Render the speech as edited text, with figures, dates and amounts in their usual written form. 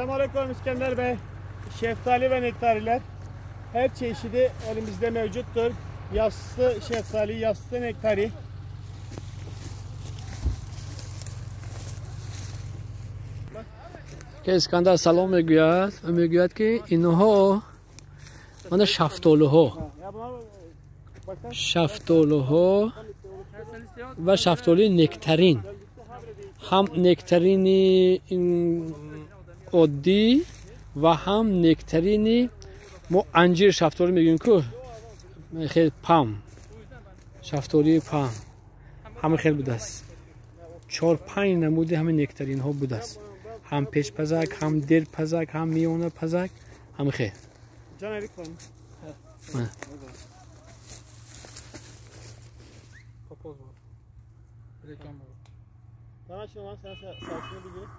Selamünaleyküm İskender Bey. Şeftali ve nektariler. Her çeşidi elimizde mevcuttur. Yassı şeftali, yassı nektari. Ки Искандар салом мегӯяд ва мегӯяд, ки инҳо мана шафтолуҳо, шафтолуҳо ва шафтолуи нектарин, ҳам нектарини оддӣ ва ҳам нектарини мо анҷир шафтолӣ мегӯем ку, хел пам, шафтолии пам, ҳама хел будааст. Чор панҷ намуди ҳамин нектаринҳо будааст, ҳам пешпазак, ҳам дерпазак, ҳам миёнапазак, ҳама хел. Can erik var mı? Papaz var. Reklam var. Sana açın lan, sen saçını bir gir.